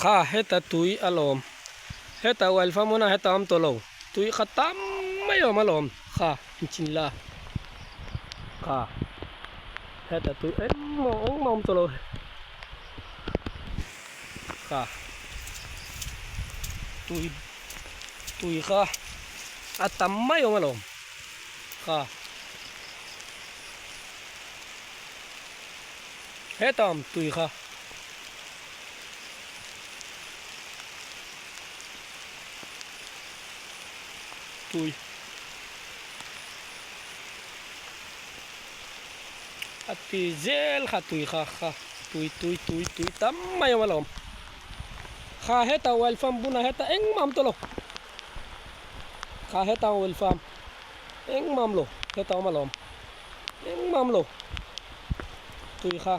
Kha heta tui alawm heta uail fam huna heta awm tawh lo tui kha tam mai a awm alawm kha inchin la kha heta tui engmah engmah awm tawh lo kha tui tui kha a tam mai a awm alawm kha. Heta awm tui kha. Tui. A ti zel kha tui kha kha tui tui tui tui tam mai awm alawm. Kha heta oil farm bunah heta engmah awm tawh lo. Kha heta oil farm engmah awm lo heta awm alawm. Engmah awm lo. Tui kha.